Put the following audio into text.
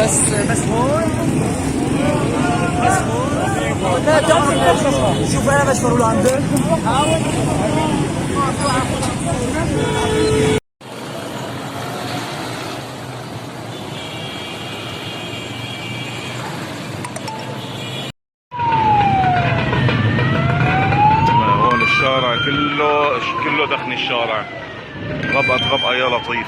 بس بس هون، بس هون. لا تعمل، شوف انا بشفر له عندك. هون الشارع كله كله دخن، الشارع غبقت غبقة يا لطيف.